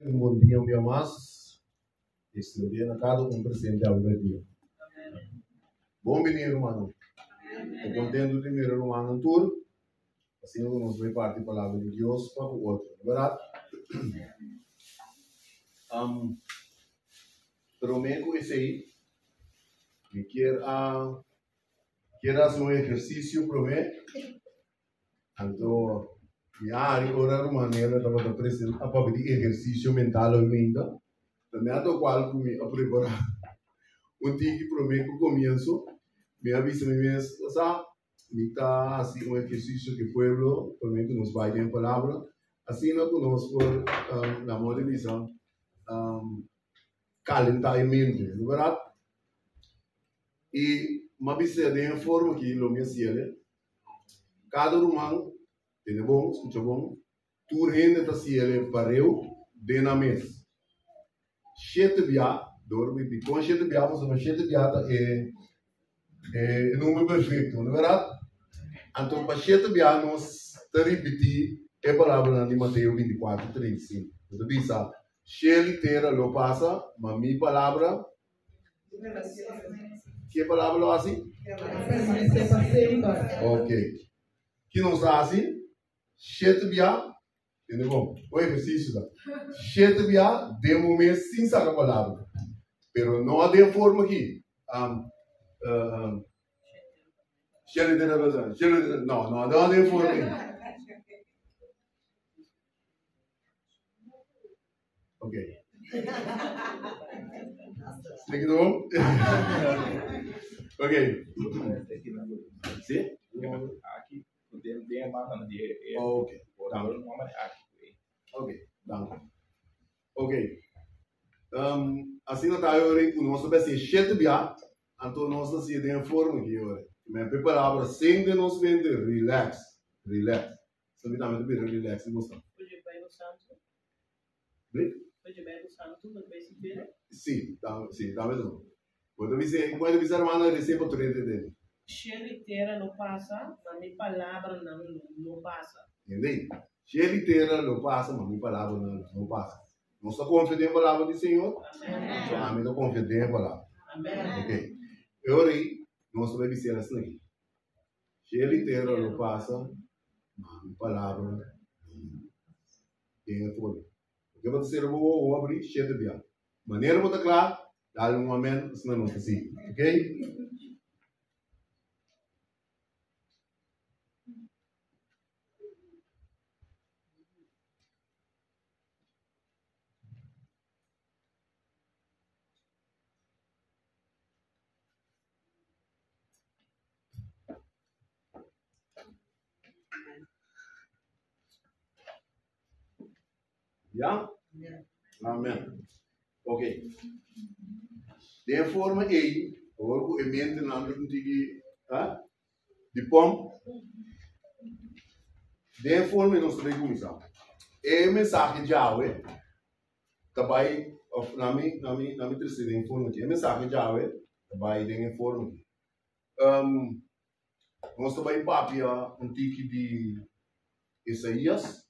Un bon dia un bia mas. Extendé na kada un presente awe mes dia. Bon bini rumannan. Ta kontentu di mira rumannan tur. Asina ku nos bai parti palabra di Dios pa ku otro, no bèrdat? Um, promé ku esei, mi kier a kier hasi un ehersisio promé. Anto mi a hari ora ruman Nela tabata present a papia di ehersisio mental hoy mainta. Ta mi a tokual ku mi a prepará un tiki promé ku komienso. Mi a bisa mi mes, Sa, mi ta hasi un ehersisio ku e pueblo promé ku nos bai den palabra, asina ku nos por, na modo di bisa, kalentá e mente, no bèrdat? I mi a bisa den e forma aki lo mi a siele. Kada ruman, tene bon, skucha bon, tur hende ta siele pareu den nan mes. Shete bia, dor mi dikon shete bia? Pasobra shete bia ta e e number perfekto, no bèrdat? Anto pa shete bia nos ta ripití e palabranan di Mateo 24, 35. Nos ta bisa, Shelu i tera lo pasa, ma mi palabra Ke palabra lo hasi? Permanece pa semper. Ok. Ki nos ta hasi? Shete bia, tende bon, un ehersisio ta. Shete bia den bo mes sin saka palabra. Pero no den forma ki, um, uh, shete no, no, no den forma ki. Ok. Splika di bon? Ok. Si? Aki, den den banda di e Ok. Dank. Aki. Ok, dank. Ok. Um, asina ta yori ku nos ta besi shete bia, anto nos ta sigue den forma ki yori. Men pe palabra sin den nos mente, relax, relax. Sa mi tambe ta bira relax di boso. Oye Bijbel Santu. Blik? Oye Bijbel Santu, bo ta bai sintera? Si, tambe, si, tambe so. Bo ta bisa, bo ta bisa hermano rese pa tur hende tende. Shelu i tera lo pasa, ma mi palabranan lo no pasa. Tende? Shelu i tera lo pasa, ma mi palabranan lo no pasa. Nos ta konfia den e palabra di Señor? Amen. So ami ta konfia den e palabra. Amen. Ok. E ora ei, nos ta bai bis'el asina aki. Cielo y tera lo pasa, ma mi palabra no Den e folio. Loke bo ta sera bo wowo abri shete bia. Manera bo ta kla, dal un amen, asina nos ta sigui. Ok? Ya? Amen. Ok. Den e forma ei, awor ku e mentenan ta kuntigi, ha? Di pòmp. Den e forma ei nos ta bai kuminsá. E mensahe djawe ta bai, òf na mi, na mi, na mi trese den e forma aki. E mensahe djawe ta bai den e forma aki. Um, nos ta bai papia un tiki di Isaías.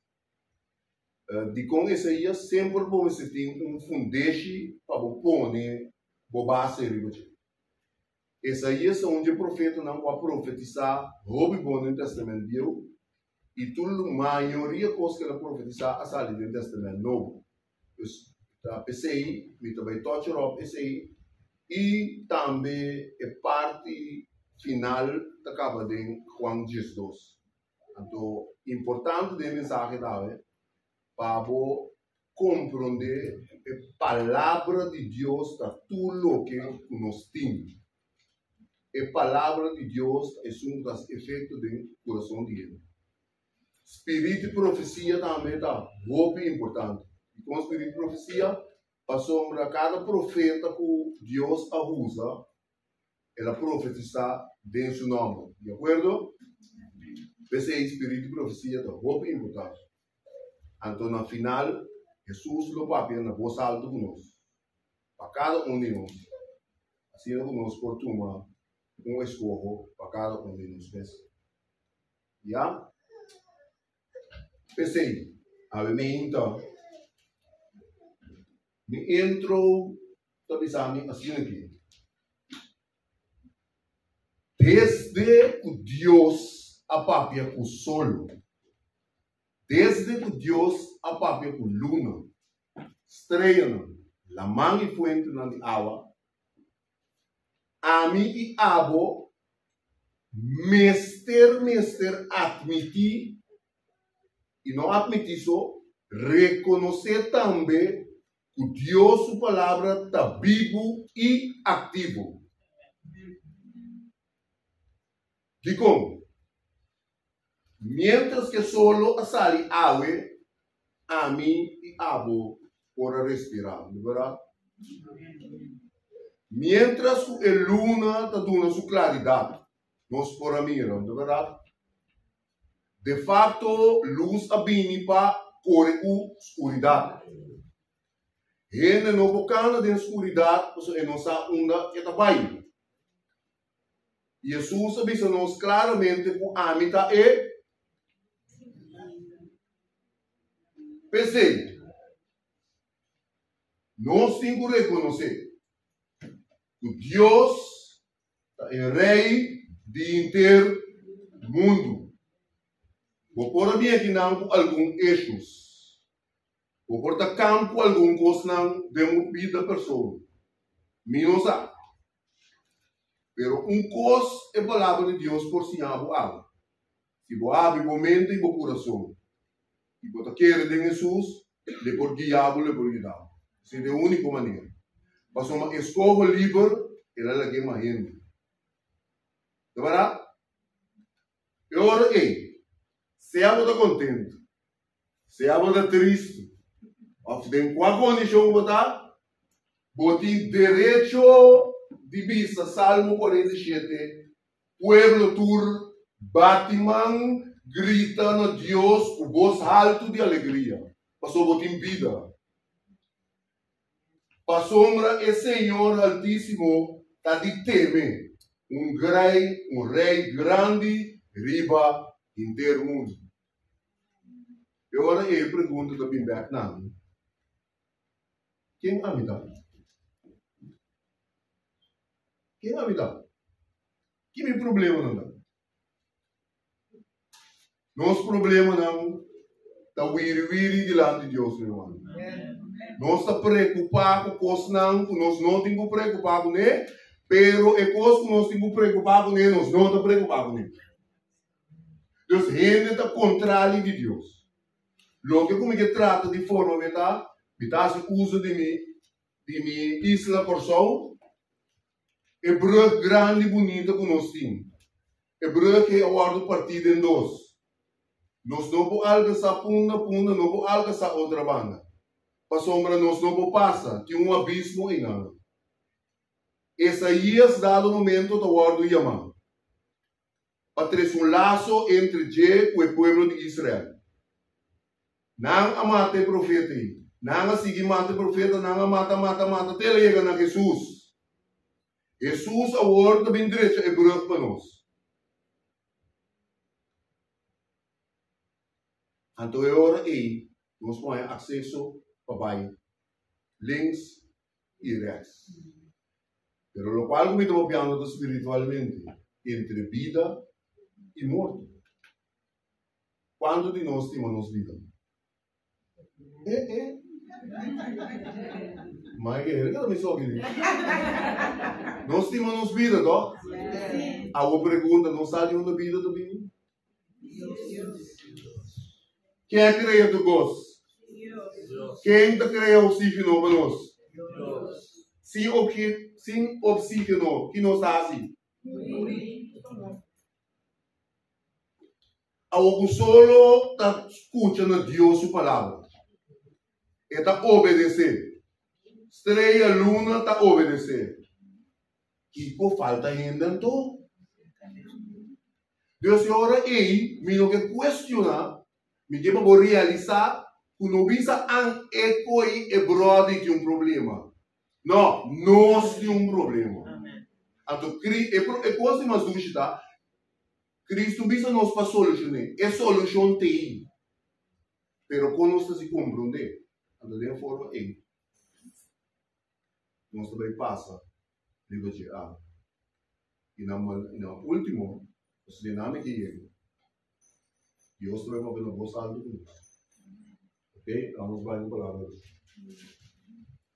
Uh, dikon Isaías? Semper bo mester tin un fundeshi pa bo pone bo base riba dje. Isaías ta un dje profetanan ku a profetisá hopi bon den Tèstamènt Bieu, i tur mayoria kos ku el a profetisá a sali den Tèstamènt Nobo. Pues, ta p'esei mi ta bai touch erop esei i tambe e parti final ta kaba den Juan 12. Anto, importante den e mensahe ta awe pa bo komprondé e Palabra di Dios ta tur loke ku nos tin. E Palabra di Dios ta esun ku ta hasi efekto den kurason di hende. Spiritu di profesia tambe ta hopi importante. Dikon spiritu di profesia? Pasobra kada profeta ku Dios a usa, el a profetisá den su nòmber. Di akuerdo? P'esei spiritu di profesia ta hopi importante. Anto na final, Hesus lo papia na bos altu ku nos, pa kada un di nos, asina ku nos por tuma un eskoho pa kada un di nos mes. Ya. P'esei, awe meinta. Mi intro ta bisa mi asina aki. Desde ku Dios a papia ku solo, desde ku Dios a papia ku luna, streanan, laman i fuentenan di awa, ami i abo mester mester atmití, i no atmití so, rekonosé tambe ku Dios su Palabra ta bibu i aktivo. Dikon? Miéntras ku e solo a sali awe, ami i abo por a respirá, no bèrdat? Miéntras ku e luna ta duna su klaridat, nos por a mira, no bèrdat? De facto, lus a bini pa kore ku skuridat. Hende no por kanda den skuridat pasobra e no sa unda e ta bai. Hesus a bisa nos klaramente ku ami ta e. P'esei, nos tin ku rekonosé ku Dios ta e Rei di henter mundu. Bo por a bin akinan ku algun issues. Bo por ta kam ku algun kosnan den bo bida personal. Mi no sa. Pero un kos e Palabra di Dios por siña bo awe. Si bo habri bo mente i bo kurason i bo ta kere den Hesus, le por guia bo, le por yuda bo. Esei ta e úniko manera. Pasobra eskoho liber el a lag'é mas hende. Ta bèrdat? E ora ei, sea bo ta kontentu, sea bo ta tristu, òf den kua kondishon bo ta, bo tin derecho di bisa Salmo 47, Pueblo tur bati man, grita na Dios ku bos haltu di alegria, pasobra bo tin bida. Pasobra e Señor Haltísimo ta di teme, un grei, un rei grandi riba henter mundu. E ora ei e pregunta ta bin bèk na mi, Ken ami ta? Ken ami ta? Ki mi problemanan ta? Nos problemanan ta wiri wiri dilanti Dios, mi hermano. Nos ta preokupá ku kosnan ku nos no tin ku preokupá kuné, pero e kos ku nos tin ku preokupá kuné, nos no ta preokupá kuné. Dus hende ta kontrali di Dios. Loke ku mi ke trata di forma mi ta, mi ta hasi uso di mi di mi isla Kòrsou, e brùg grandi bunita ku nos tin. E brùg ei a wòrdu partí den dos. Nos no por alkansá punda punda, no por alkansá otra banda, pasobra nos no por pasa, tin un abismo einan. Esaías dado momento ta wòrdu yamá pa trese un laso entre dje ku e pueblo di Israel. Nan a mata e profeta ei. Nan a sigui mata e profeta, nan a mata, mata, mata, te el a yega na Hesus. Hesus awor ta bin drecha e brug pa nos. Anto e ora ei nos por haña akseso pa bai links i rèks. Pero lokual ku mi ta papiando ta spiritualmente, entre bida i morto. Kuantu di nos stima nos bida? Eh, eh. Mai ke hende ta mi soki di. Nos stima nos bida, toch? Awo pregunta, nos sa di unda bida ta bini? Ken a krea tur kos? Ken ta krea oxígeno pa nos? Sin sin oxígeno, ki nos ta hasi? Awor ku solo ta skucha na Dios su palabra, e ta obedesé. Strea, luna ta obedesé. Kiko falta hende anto? Dios e ora ei mi no ke kuestioná, mi ke pa bo realisá ku no bisa an e koi e bròder tin un problema. No, nos tin un problema. Anto e kos di mas dushi ta, Cristo bisa nos pa solucion'é. E solucion t'ei. Pero con nos ta si comprond'é? Anto den forma ei. Nos ta bai pasa riba dje awe. I na na último, nos dinámika yega. Dios ta bai papia na bos altu ku nos. Ok? Laga nos bai ku palabra di Dios.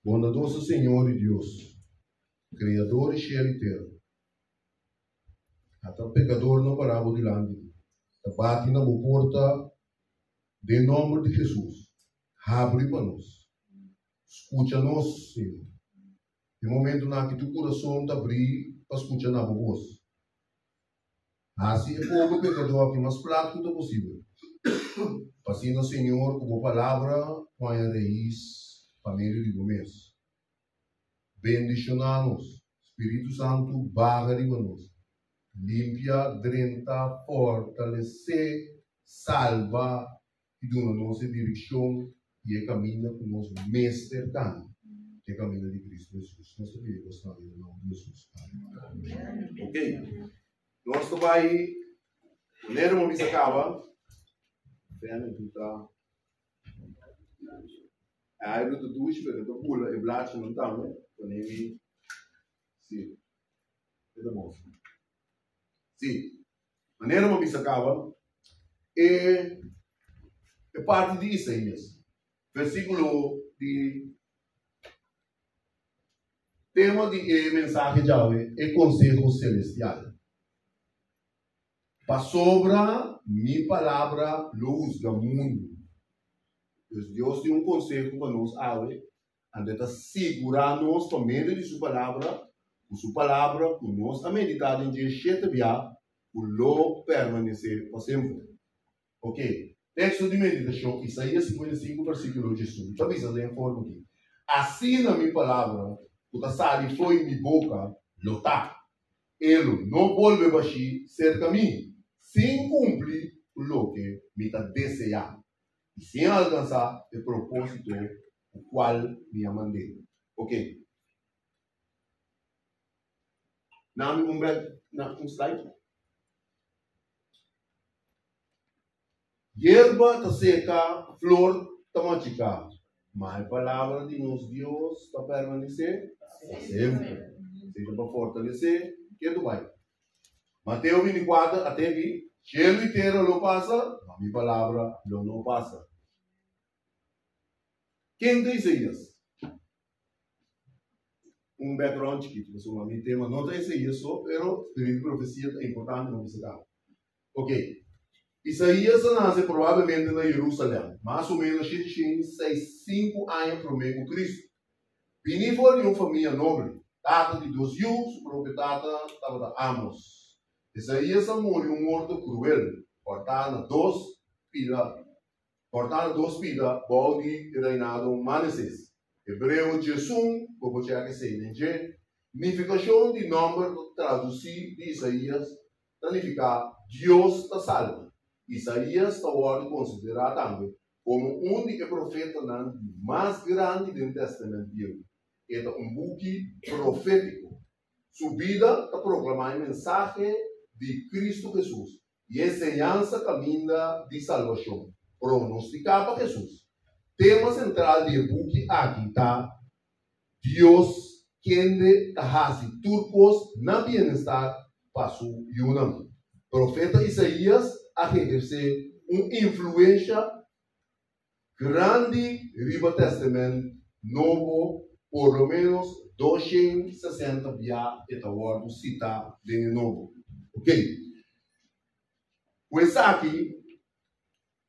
Bondadoso Señor i Dios, Kreador di shelu i tera, ata pekadornan pará bo dilanti, ta bati na bo porta den nòmber di Hesus. Habri pa nos. Skucha nos, Señor. Den momentunan aki tur kurason ta brí pa skucha na bo bos. Hasi e pober pekadó aki mas plat ku ta posibel. Pa asina, Señor, ku bo palabra haña rais pa medio di bo mes. Bendishoná nos. Spiritu Santu baha riba nos. Limpia, drenta, fortalesé, salba i duna nos e direkshon i e kaminda ku nos mester kana, e kaminda di Kristu Hesus. Nos ta pidi bos tambe den nòmber di Hesus. Amen. Ok, nos ta bai manera bo bisa kaba. Fène tu ta airu ta dushi pero ta bula e blachinan tambe pone mi si e ta bon si. Si. Manera bo bisa kaba e e parti di Isaías, versíkulo di tema di e mensahe djawe, e konseho selestial. Pasobra mi palabra lo husga mundu. Dus Dios tin un konseho pa nos awe, anto e ta sigurá nos pa medio di su palabra, ku su palabra ku nos a meditá den dje shete bia, ku lo permanesé pa semper. Ok, teksto di meditashon, Isaías 55 versíkulo 18 ta bisa den e forma aki, Asina mi palabra ku ta sali fo'i mi boka lo ta, e lo no bolbe bashí serka mi sin kumpli ku loke mi ta deseá i sin alkansá e propósito ku kual mi a mand'é. Ok. Nami un bek na un slide. Yerba ta seka, flor ta machiká, ma e palabra di nos Dios ta permanesé pa semper. Esei ta pa fortalesé ketu bai. Mateo 24 a te di, Shelu i tera lo pasa, ma mi palabra lo no pasa. Ken ta Isaías? Un background chikitu, pasobra mi tema no ta Isaías so, pero spiritu di profesia ta importante pa bisa kaba. Ok, Isaías a nase probablemente na Jerusalèm, mas o ménos 765 aña promé ku Kristu. Bini for di un famia noble, tata di dos yu, su propio tata tabata Amos. Isaías a muri un morto kruel, kòrtá na dos pida Kòrtá na dos pida bou di e reinado Maneses. Hebreo 11, bo por chèk esei den dje. Nifikashon di nòmber tradusí di Isaías ta nifiká Dios ta salba. Isaías ta wòrdu konsiderá tambe komo un di e profetanan di mas grandi den Tèstamènt Bieu. E ta un buki profétiko. Su bida ta proklamá e mensahe di Kristu Hesus i e enseñansa kaminda di salbashon pronostiká pa Hesus. Tema sentral di e buki aki ta Dios kende ta hasi tur kos na bienestar pa su yunan. Profeta Isaías a ehersé un influensha grandi riba Tèstamènt Nobo, por lo ménos 260 bia e ta wòrdu sitá den e Nobo. Ok. Ku esaki,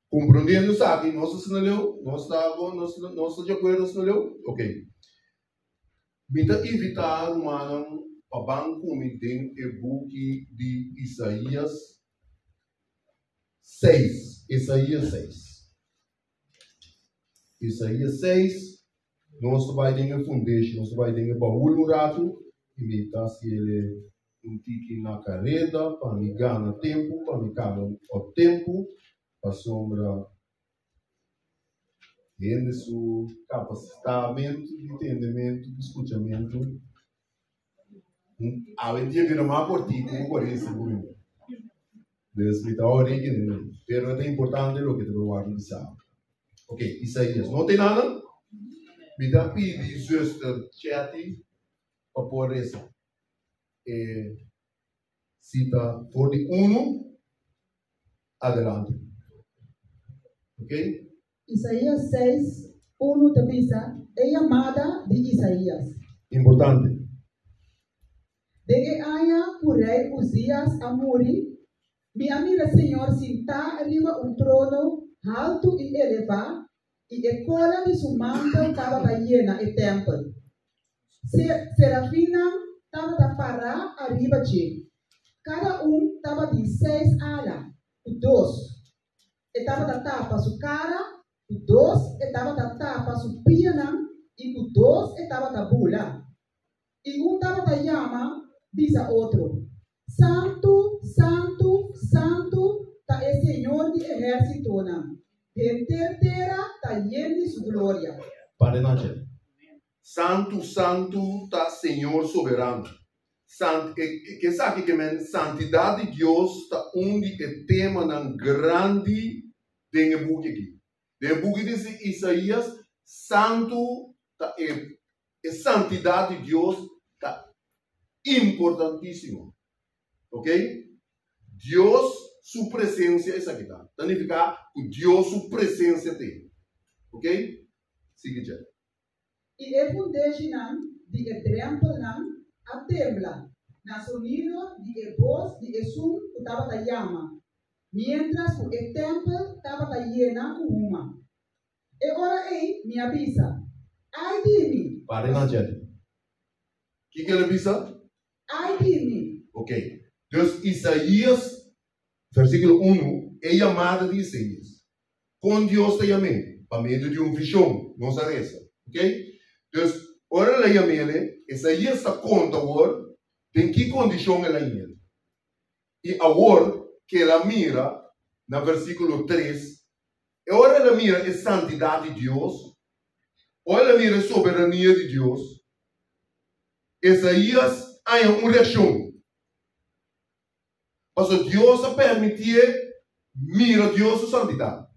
komprondiendo esaki, nos ta asina leu? Nos ta bon? Nos nos ta di akuerdo asina leu? Ok. Mi ta invitá rumannan pa ban ku mi den e buki di Isaías 6, Isaías 6. Isaías 6, nos ta bai den e fundeshi, nos ta bai den e baul un ratu, i mi ta hasiel un tiki na kareda pa mi gana tempu, pa mi kaba o tempu, pasobra hende su kapasitamentu di tendementu, di skuchamentu, Awendia bira mas kortiku ku 45 minüt. Dus mi ta ora i pero ta importante loke ta por wòrdu bisá. Ok, Isaías. No tin nada? Mi ta pidi zuster Chetty. pa por resa e sita for di unu adelante. Ok? Isaías 6, 1 ta bisa, E yamada di Isaías. Importante. Den e aña ku rei Uzías a muri, mi a mira Señor sintá riba un trono haltu i elevá, i e kola di su mantel tabata yena e tèmpel. Serafinnan tabata pará ariba dje, kada un tabatin seis ala, ku dos e tabata tapa su kara, ku dos e tabata tapa su pianan i ku dos e tabata bula. I un tabata yama bisa otro, Santu, santu, santu ta e Señor di ehérsitonan, henter tera ta yen di su gloria. Para noche. Santu, santu ta Señor Soberano. Sant, e, ke esaki ke men santidat di Dios ta un di e temanan grandi den e buki aki. Den e buki di Isaías, santu ta e, e santidat di Dios ta importantísimo. Ok? Dios su presensia esaki ta. Ta nifiká ku Dios su presensia t'ei. Ok? Sigui dje. I e fundeshinan di e drèmpelnan a tembla na sonido di e bos di esun ku tabata yama, miéntras ku e tèmpel tabata yena ku huma. E ora ei mi a bisa, Ai di mi! Para na djente. Kiko el a bisa? Ai di mi! Ok. Dus Isaías, versíkulo unu, e yamada di Isaías. Kon Dios ta yam'é? Pa medio di un vishon. Nos a resa. Ok? Dus, ora el a yam'é, Isaías ta konta awor den ki kondishon el a yega. I awor ku el a mira, na versíkulo tres, e ora el a mira e santidat di Dios, ora el a mira e soberania di Dios, Isaías haña un reakshon. Pasobra Dios a permitié mira Dios su santidat.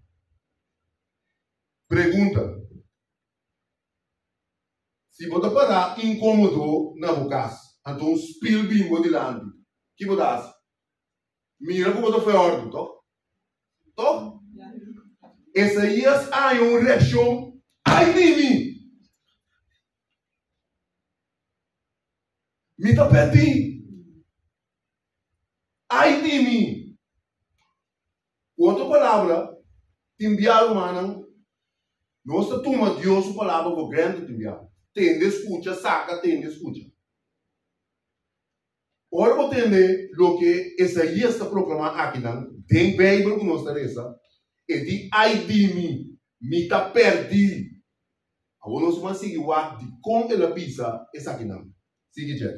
Pregunta, Si bo ta pará inkómodo na bo kas, anto un spil bin bo dilanti, ki bo ta hasi? Mira ku bo ta fue òrdu, tòg? Tòg? Isaías haña un reakshon, Ai di mi! Mi ta pèrdí! Ai di mi! Ku otro palabra, tin bia rumannan, nos ta tuma Dios su palabra for granted tin bia. Tende, skucha, saka, tende, skucha. Ora bo tende loke Esaías ta proklamá akinan den Beibel ku nos ta resa, e di, Ai di mi! Mi ta pèrdí! Awor nos ban sigui wak dikon el a bisa esakinan. Sigui Jeff.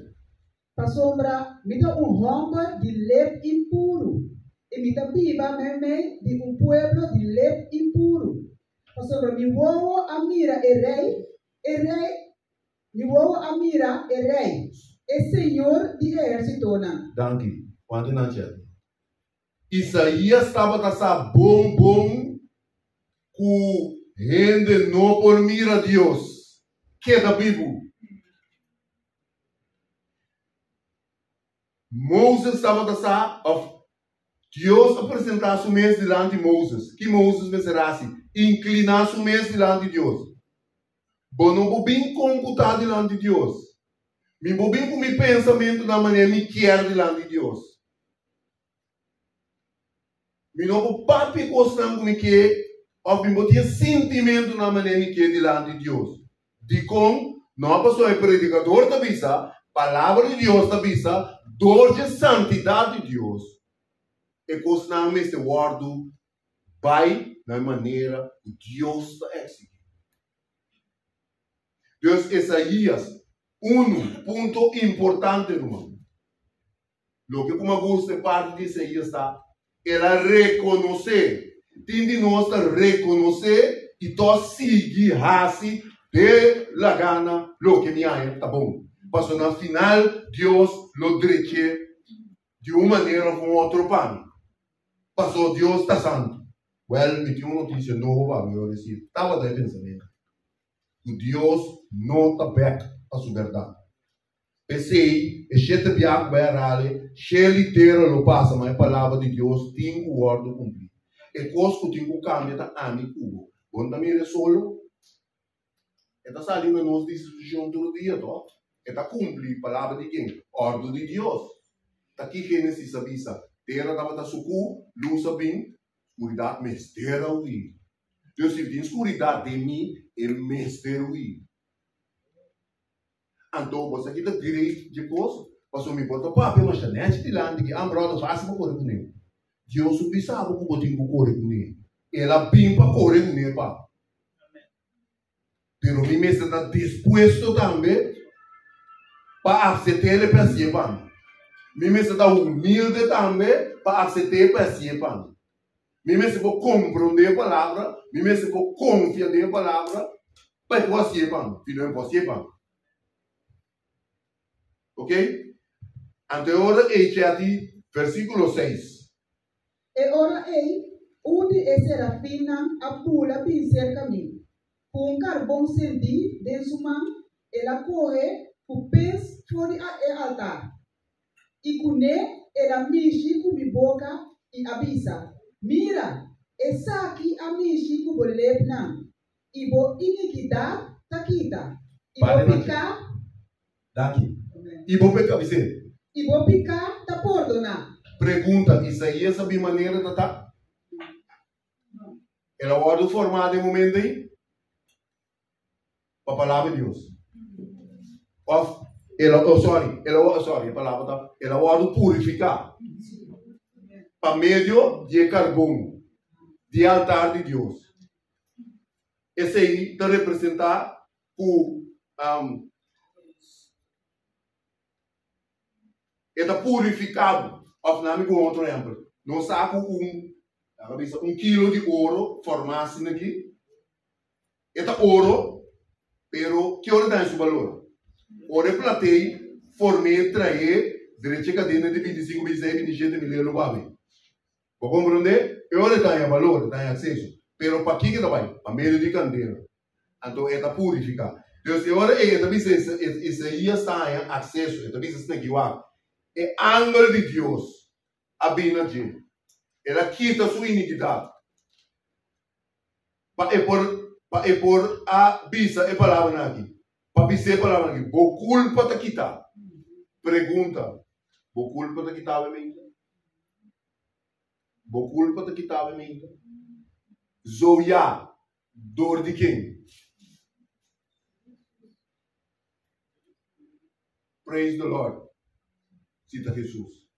Pasobra mi ta un hòmber di lep impuru, i mi ta biba meimei di un pueblo di lep impuru. Pasobra mi wowo a mira e Rei, e Rei, mi wowo a mira e Rei, e Señor di ehérsitonan. Danki. Kuantu nan Jeff? Isaías tabata sa bon bon ku hende no por mira Dios keda bibu. Moses tabata sa òf Dios a presentá su mes dilanti Moses. Ki Moses mester hasi? Inkliná su mes dilanti Dios. Bo no por bin kon ku ta dilanti Dios. Mi por bin ku mi pensamentunan manera mi kier dilanti Dios. Mi no por papia kosnan ku mi ke òf mi por tin e sintimentunan manera mi ke dilanti Dios. Dikon? No pasobra e predikador ta bisa, Palabra di Dios ta bisa, dor dje santidat di Dios, e kosnan mester wòrdu bai na e manera ku Dios ta eksigí. Dus Esaías, unu punto importante, ruman. Loke ku mi a gusta e parti di Isaías ta, el a rekonosé. Tin di nos ta rekonosé i tòg sigui hasi de la gana loke mi haña ta bon. Pasobra na final Dios lo drech'é di un manera òf un otro pa mi. Pasobra Dios ta santu. Wèl, mi tin un notisia nobo pa bo, yo desi, tabata e pensamentu ku Dios no ta bèk pa su bèrdat. P'esei, e shete bia ku bai a rale, shel i tera lo pasa, ma e palabra di Dios tin ku wòrdu kumplí. E kos ku tin ku kambia ta ami ku bo. Bo no ta mira e solo? E ta sali na nos disposishon tur dia, tòg? E ta kumpli palabra di ken? Òrdu di Dios. Ta ki Génesis a bisa? Tera tabata sukú, lus a bin, skuridat mester a hui. Dios si tin skuridat den mi, e mester hui. Anto bo sa ki ta great dje kos, pasobra mi por ta papia masha nèchi dilanti ki am bròder fásil pa kore kuné. Dios no bisa bo ku bo tin ku kore kuné. El a bin pa kore kuné pa bo. Pero mi mester ta dispuesto tambe pa aksept'é pa hasié pa mi. Mi mester ta humilde tambe pa aksept'é pa hasié pa mi. Mi mester por komprondé e palabra, mi mester por konfia den e palabra pa e por hasié pa mi, si no e por hasié pa mi. Ok? Anto e ora ei Chetty, versíkulo seis. E ora ei, un di e serafinnan a bula bin serka mi. Ku un karbon sendí den su man, el a kohe ku pes for di e altar. I kuné el a mishi ku mi boka i a bisa, Mira, esaki a mishi ku bo lepnan, i bo inikidat ta kita, i bo piká. Danki. I bo peka, bis'é. I bo piká ta pordoná. Pregunta, Isaías a bin manera ta ta? El a wòrdu formá den momento ei? Pa palabra di Dios. Òf, el a, oh sorry, el a, sorry, e palabra ta, el a wòrdu purifiká pa medio di e karbon di e altar di Dios. Esei ta representá ku e ta purifiká bo. Òf na mi ku un otro ehèmpel, nos sa ku un, laga bisa, un kilo di oro formá asina aki, e ta oro, pero ki ora ta haña su balor? Ora e plat'ei form'é, traé, drecha e kadena di bintisinku, bintiseis, bintishete mil euro pa mi. Bo komprondé? E ora e ta haña balor, e ta haña akseso. Pero pakiko e ta bai? Pa medio di kandela. Anto e ta purifiká. Dus e ora ei e ta bisa Isaías ta haña akseso, e ta bisa esaki, Wak, e angel di Dios a bin na dje, el a kita su inikidat, pa e por pa e por a bisa e palabranan aki, pa bis'é e palabranan aki, Bo kulpa ta kitá. Pregunta, Bo kulpa ta kitá awe meinta? Bo kulpa ta kitá awe meinta? Zoya, Dor di ken? Praise the Lord. Si ta Jesus.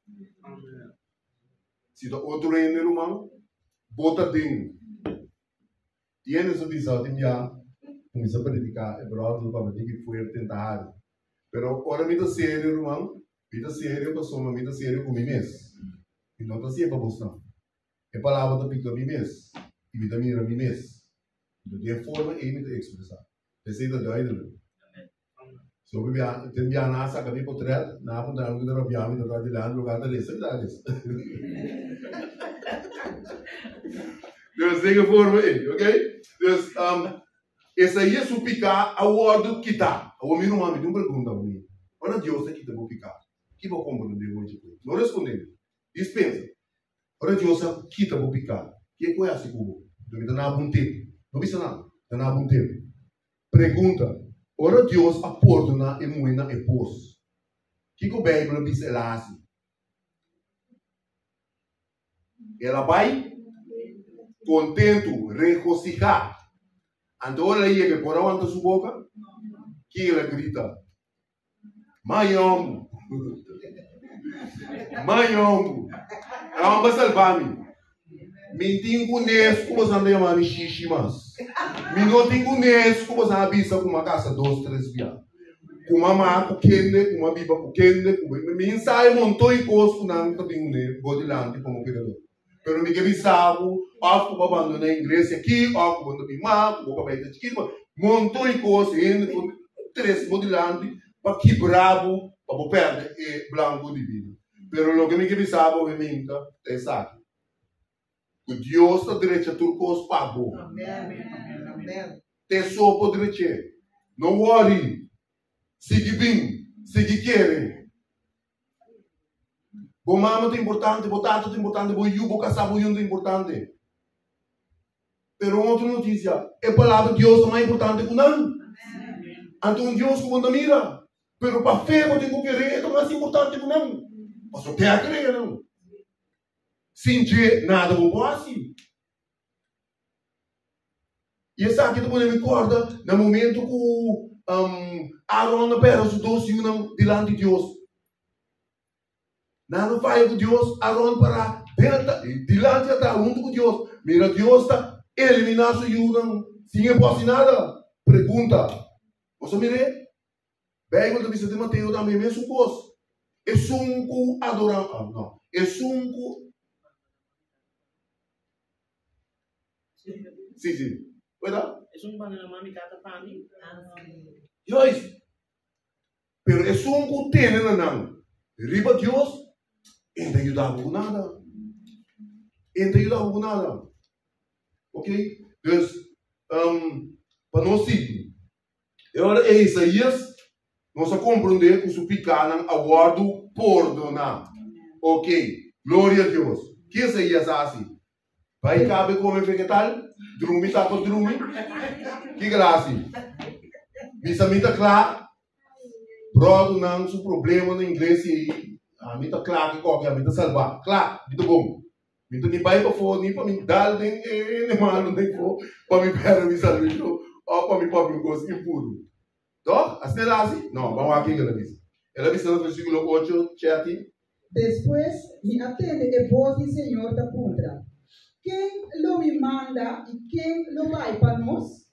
Si ta otro hende ruman, bo ta den. Tiene sa bisa tin bia kuminsa prediká e bròder lo papia diki fuerte en ta hari. Pero ora mi ta serio ruman, mi ta serio pasobra mi ta serio ku mi mes. Mi no ta hasié pa bosnan. E palabra ta pika mi mes i mi ta mira mi mes. Anto di e forma ei mi ta ekspresá. Esei ta duidelik. So mi bia, ten bia nan a saka mi potret, nan a puntra mi ku ta rabia mi ta ta dilanti lugar ta lesa, mi ta lesa. Dus den e forma ei, ok? Dus um, Esaías su piká a wòrdu kitá. Awor mi ruman, mi tin un pregunta pa mi. Ora Dios ta kita bo piká, ki bo komprondé hochi ku e? No respondé mi. Dispensa. Ora Dios a kita bo piká, ke ku e hasi ku bo? Anto mi ta na bo un tempu. No bisa nada, ta na bo un tempu. Pregunta, Ora Dios a pordoná e muhé na e pos, kiko Beibel a bisa el a hasi? El a bai kontentu, regosihá. Anto ora el a yega e por a wanta su boka? Kin el a grita? Mayombu. Mayombu. E homber salva mi. Mi tin ku nes ku bosan ta yama mi shishi mas. Mi no tin ku nes ku bosan a bisa ku mi a kasa dos tres bia. Ku mi a maha ku kende, ku mi a biba ku kende, ku mi mi sa e monton di kos ku nan ta bin une bo dilanti komo pekador. Pero mi ke bisa bo òf ku bo a bandona e iglesia aki, òf ku bo no ta bin mas, ku bo kabei ta chikitu, monton di kos hende por trese bo dilanti pa kibra bo, pa bo pèrdè e blanku di bida. Pero loke mi ke bisa bo heminta ta esaki, ku Dios ta drecha tur kos pa bo. Te so por drech'é. No wòri. Sigui bin. Sigui kere. Bo mama ta importante, bo tata ta importante, bo yu, bo kasá, bo yun ta importante. Pero un otro notisia, e palabra di Dios ta mas importante ku nan. Anto un Dios ku bo no ta mira, pero pa fe bo tin ku kere, e ta mas importante ku nan. Pasobra te a krea nan. Sin dje nada bo por hasi. I esaki ta pone mi kòrda na momentu ku Aaron a pèrdè su dos yunan dilanti Dios. Nan a faya ku Dios, Aaron pará dilanti altar huntu ku Dios. Mira Dios ta eliminá su yunan sin e por hasi nada. Pregunta, Boso a mir'é? Beibel ta bisa den Mateo tambe e mesun kos. Esun ku adorá, ah, no, esun ku Sí, sí. Pueda? Esun ku bandona mami tata pa mi. Juist. Pero esun ku tene na nan riba Dios, e no ta yuda bo ku nada. E no ta yuda bo ku nada. Ok? Dus, um, pa nos sigui. E ora ei Isaías, nos a komprondé ku su pikánan a wòrdu pordoná. Ok, gloria a Dios. Ki Isaías a hasi? Bai kabe kome vegetal? Drumi tapa drumi? Kiko el a hasi? Bisa mi ta kla, bròdernan su problema na iglesia ei, ami ta kla ku koke, ami ta salbá. Kla, mi ta bon. Mi ta ni bai pafó ni pa mi dal den e hende malu den fó pa mi pèrdè mi salbashon òf pa mi papia un kos impuru. Tòg? Asina el a hasi? No, ban wak kiko el a bisa. El a bisa na versíkulo ocho, Chetty. Despues mi a tende e bos di Señor ta puntra, Ken lo mi manda i ken lo bai pa nos?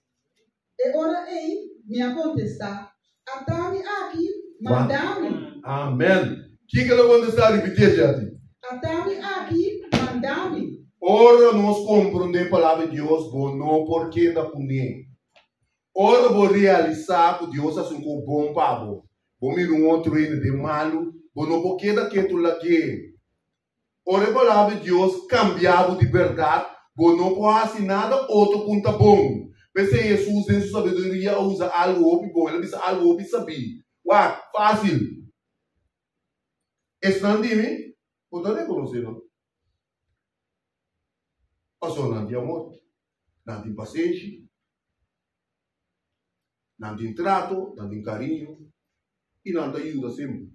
E ora ei mi a kontestá, Ata mi aki, manda mi. Amen. Kiko el a kontestá? Ripitié, Jetty. Ata mi aki, manda mi. Ora nos komprondé Palabra di Dios, bo no por keda kuné. Ora bo realisá ku Dios hasi un kos bon pa bo, bo mira un otro hende den malu, bo no por keda ketu lag'é. Ora e Palabra di Dios kambia bo di bèrdat, bo no por hasi nada otro ku ta bon. P'esei Hesus den su sabiduria a usa algu hopi bon, el a bisa algu hopi sabí. Wak, fásil. Esnan di mi, bo ta rekonosé nan. Pasobra nan tin amor, nan tin pasenshi, nan tin trato, nan tin kariño i nan ta yuda semper.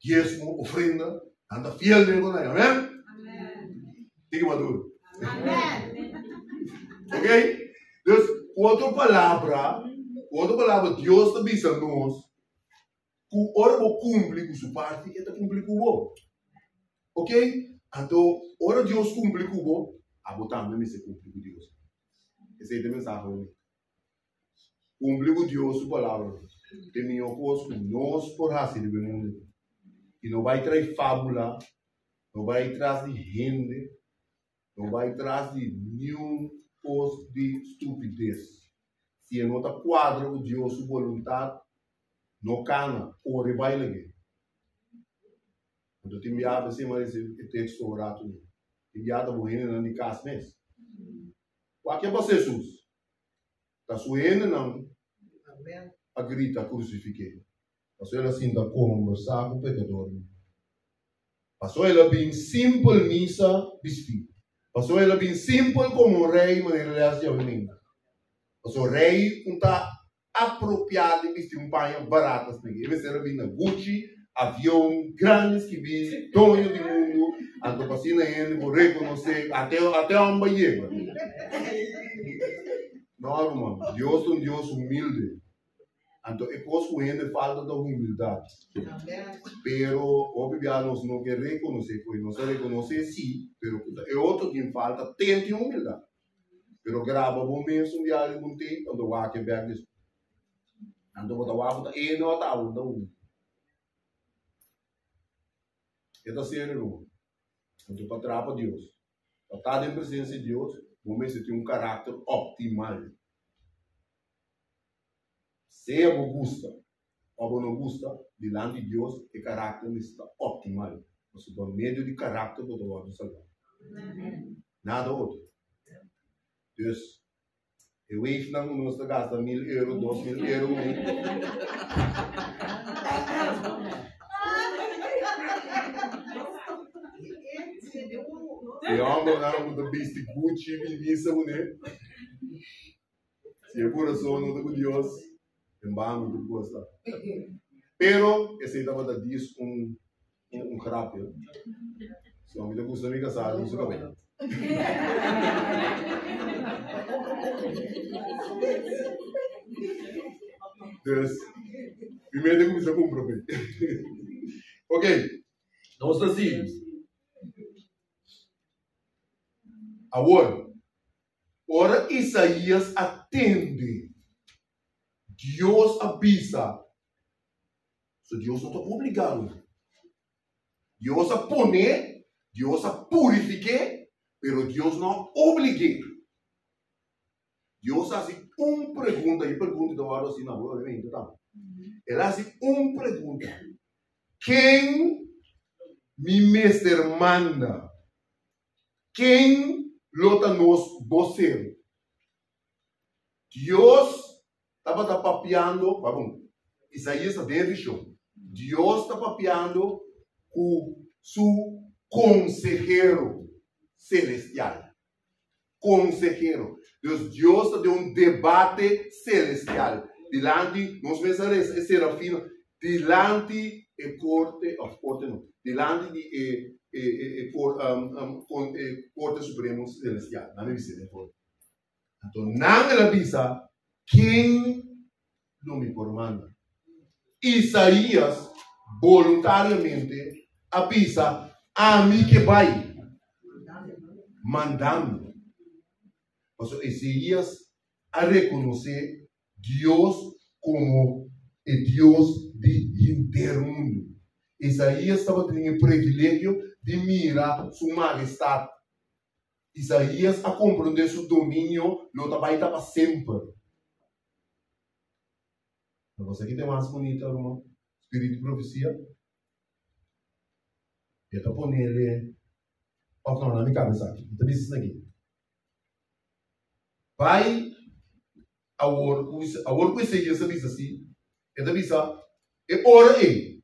Diesmo, ofrenda, nan ta fiel den konai. Amen? Tiki maduro. Ok? Dus, ku otro palabra, ku otro palabra, Dios ta bisa nos ku ora bo kumpli ku su parti, e ta kumpli ku bo. Ok? Anto, ora Dios kumpli ku bo, abo tambe mester kumpli ku Dios. Esei ta e mensahe hopi. Kumpli ku Dios su palabra ta e mihó kos ku nos por hasi riba e mundu aki. I no bai trae fábula, no bai tras di hende, no bai tras di niun kos di stupides. Si e no ta kuadra ku Dios su boluntat, no kana, kore bai lag'é. Anto tin biaha p'esei mi a risibi e teksto un ratu mi. Tin biaha ta bo hendenan di kas mes. Wak ke pasa Hesus? Ta su hendenan a grita krusifik'é. Pasobra el a sinta kombersá ku pekadornan. Pasobra el a bin simpel misa bistí. Pasobra el a bin simpel komo un rei manera el a hasi awe minda. Pasobra rei un ta apropiá di bisti un paña barat asina aki. E mester a bin na Gucci, avion grandi skibí, doño di mundu, anto pa asina hende por rekonosé ate ate hòmber a yega. No, ruman, Dios ta un Dios humilde. Anto e kos ku hende falta ta humildat. Pero hopi bia nos no ke rekonosé ku e. Nos ta rekonosé sí, pero ku ta e otro tin falta ten tin humildat. Pero graba bo mes un biaha riba un tape anto wak e bek despues. Anto bo ta wak ku ta e no ta abo ta humilde. E ta serio ruman. Anto pa traha pa Dios, pa ta den presensia di Dios, bo mester tin un karakter optimal. Sea bo gusta o bo no gusta, dilanti di Dios e karakter mester ta optimal. Pasobra pa medio di karakter bo ta wòrdu salbá. Nada otro. Dus, E weefnan ku nos ta gasta mil euro, 2000 euro kuné. E hòmbernan ku ta bisti Gucci bin misa kuné. Si e kurason no ta ku Dios, en bano tur kos ta. Pero esei tabata dis un un grapje. So mi ta gusta mi kasá den su kabei. Dus, mi mete kuminsá kumpra p'e. Ok, nos ta sigui. Awor, ora Isaías a tende Dios a bisa, so Dios no ta obligá nos. Dios a pon'é, Dios a purifik'é, pero Dios no a oblig'é. Dios a hasi un pregunta, i e pregunta ta wòrdu hasi na bo obviamente tambe. El a hasi un pregunta, Ken mi mester manda? Ken lo ta nos bosero? Dios tabata papiando, pardon, Isaías ta den e vision. Dios ta papiando ku su konsehero selestial. Konsehero. Dus Dios ta den un debate selestial. Dilanti, nos mes a resa e serafino, dilanti e korte, of korte no, dilanti di e e e e korte supremo selestial. Nan a bisa den forma. Anto nan el a bisa, Ken lo mi por manda? Isaías boluntariamente a bisa, Ami ke bai, manda mi. Pasobra Isaías a rekonosé Dios komo e Dios di henter mundu. Isaías tabatin e privilegio di mira Su Mahestat. Isaías a komprondé su dominio lo ta bai ta pa semper. No bo sa ki ta e mas bunita, ruman? Spiritu di profesia. E ta ponele, òf no, na mi kabes aki. Mi ta bisa esaki. Bai awor ku awor ku Isaías a bisa asi, e ta bisa e ora ei.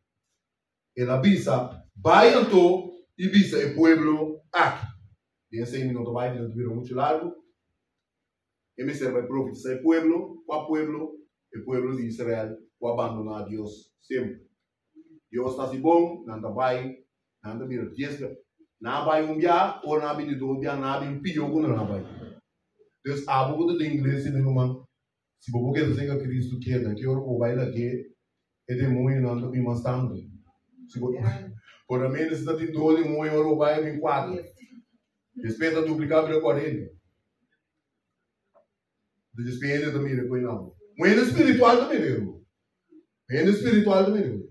El a bisa, Bai anto i bisa e pueblo aki. Den esei mi no ta bai, mi no ta bira muchu largu. E mester bai profetisá e pueblo. Kua pueblo? E pueblo di Israel ku a bandoná Dios semper. Dios ta hasi bon, nan ta bai, nan ta bira dies bia. Nan a bai un bia, ora nan a bini dos bia, nan a bin pió ku nan a bai. Dus abo ku ta den iglesia, mi ruman, Si bo por keda serka Cristo, keda. Ki ora ku bo bai lag'é, e demonionan ta bin mas tantu. Si bo por lo menos si ta tin dos demonio, ora bo bai a bin kuater. Despues ta dupliká bira 40. Despues hende ta mira ku e nan. Un hende spiritual ta mira e ruman. Un hende spiritual ta mira e.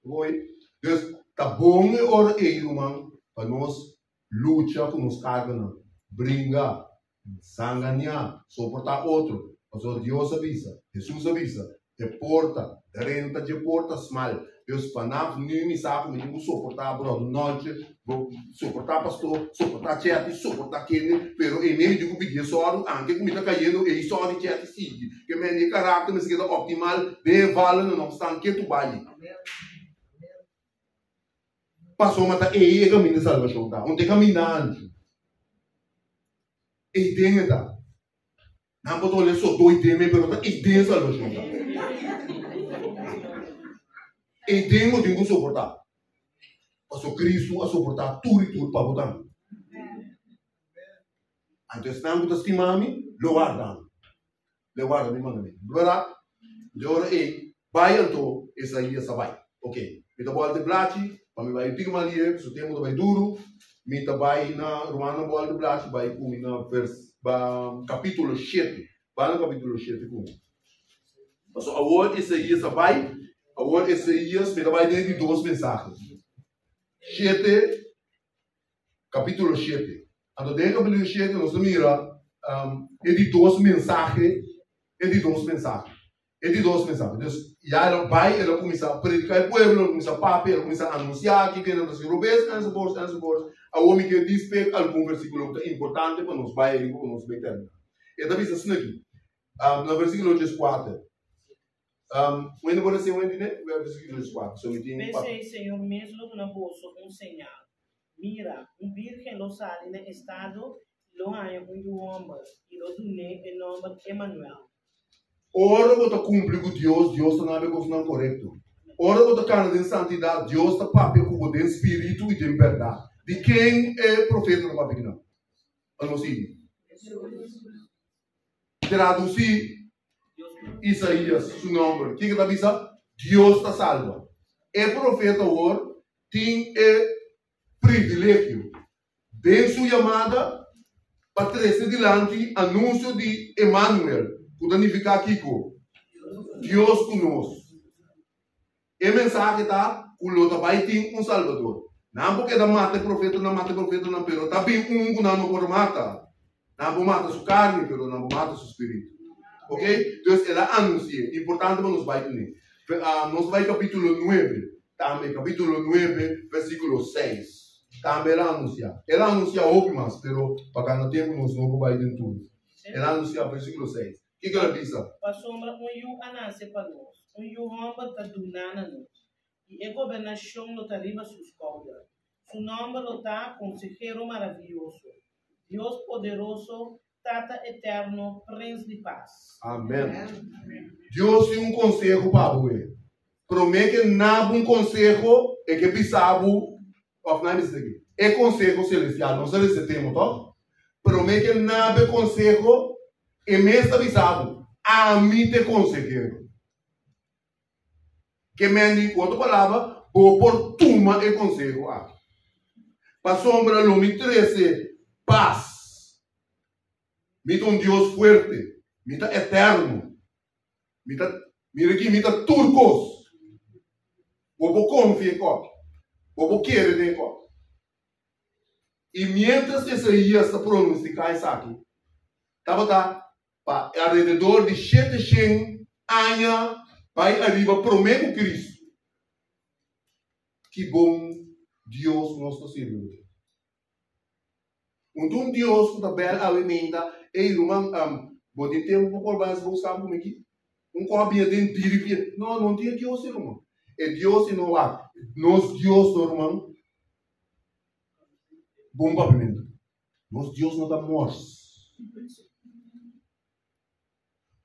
Oye, dus ta bon e ora ei, ruman, pa nos lucha ku nos karganan, bringa, sanganiá, soportá otro, pasobra Dios a bisa, Hesus a bisa, E porta drenta dje porta smal. Dus vanaf nu mi sa ku mi tin ku soportá bròder Noltje, soportá pastor, soportá Chetty, soportá kende, pero ei mi tin ku pidié sòru, anke ku mi ta kayendo ei sòri Chetty sigui. Ke men e karakter mester keda optimal den e vale no obstante ke tu bai. Pasobra ta ei e kaminda di salbashon ta, un ta e kaminda anchu. Ei den e ta. Nan por dole so doi den me, pero ta ei den salbashon ta. Ei den bo tin ku soportá. Pasobra Kristu a soportá tur i tur pa bo tambe. Anto esnan ku ta stima mi, lo warda mi. Lo warda mi mandamentu. Bèrdat? Di ora ei, bai anto Esaías a bai. Ok, mi ta bòlta e blachi pa mi bai un tiki mas lihe, pasobra tempu ta bai duru. Mi ta bai na rumannan bòlta e blachi bai ku mi na vers, kapítulo shete. Bai na kapítulo shete ku mi. Pasobra awor Esaías a bai, awor Esaías, mi ta bai den di dos mensahe. Shete. Capítulo shete. Anto den e capítulo shete nos ta mira e di dos mensahe, e di dos mensahe, e di dos mensahe. Dus ya el a bai, el a cuminsa predica e pueblo, el a cuminsa papia, el a cuminsa anuncia kiko nan ta haci robes, enzovoorts, enzovoorts. Awor mi kier dispek algun versiculo cu ta importante pa nos bai ariba, pa nos bai termina. E ta bisa asina aki, na versíkulo 14. Wende por hasi wende ne? Versíkulo 14. So mi tin pa. P'esei Señor mes lo duna boso un señal, Mira, un bírgen lo sali na estado i lo haña un yu hòmber, i lo dun'é e nòmber Emanuel. Ora bo ta kumpli ku Dios, Dios ta nabe kosnan korekto. Ora bo ta kana den santidat, Dios ta papia ku bo den spiritu i den bèrdat. Di ken e profeta ta papia kinan? Nos sigui. Tradusí Isaías su nòmber. Kiko ta bisa? Dios ta salba. E profeta awor tin e privilegio den su yamada pa trese dilanti anunsio di Emanuel, ku ta nifiká kiko? Dios ku nos. E mensahe ta ku lo ta bai tin un Salbador. Nan por keda mata e profetanan, mata e profetanan, pero ta bin un ku nan no por mata. Nan por mata su karni, pero nan por mata su spiritu. Ok? Dus el a anunsi'é. Importante pa nos bai kuné. Nos bai kapítulo nuebe tambe, kapítulo nuebe, versíkulo seis. Tambe el a anunsiá. El a anunsiá hopi mas, pero pa gana tempu nos no por bai den tur. El a anunsiá, versíkulo seis. Kiko el a bisa? Pasobra un yu a nase pa nos, un yu hòmber ta duná na nos, i e gobernashon lo ta riba su skouder. Su nòmber lo ta Konsehero Maravioso, Dios Poderoso, Tata Eterno, Prens di Pas. Amen. Dios tin un konseho pa bo e. Promé ke na bo un konseho, e ke bisa bo, òf nan bisa aki, e konseho selestial, nos a lesa temo, tòg? Promé ke na bo e konseho, e mes ta bisa bo, Ami ta e konsehero. Ke men di, ku otro palabra, bo por tuma e konseho aki. Pasobra lo mi trese pas. Mi ta un Dios fuerte. Mi ta eterno. Mi ta, mira aki, mi ta tur kos. Bo por konfia e kòki. Bo por kere den e kòki. I miéntras Esaías ta pronostiká esaki, tabata pa alrededor di 700 aña bai ariba promé ku Kristu. Ki bon Dios nos ta sirbi! Un ta un Dios ku ta bèl awe meinta, Ey ruman, bo tin tempu pa por bai hasi bo stampu mi aki? Un kòp bia den diripiente. No, no tin e Dios ei, ruman. E Dios ei no wak. Nos Dios no, ruman. Bon papiamentu. Nos Dios no ta mors.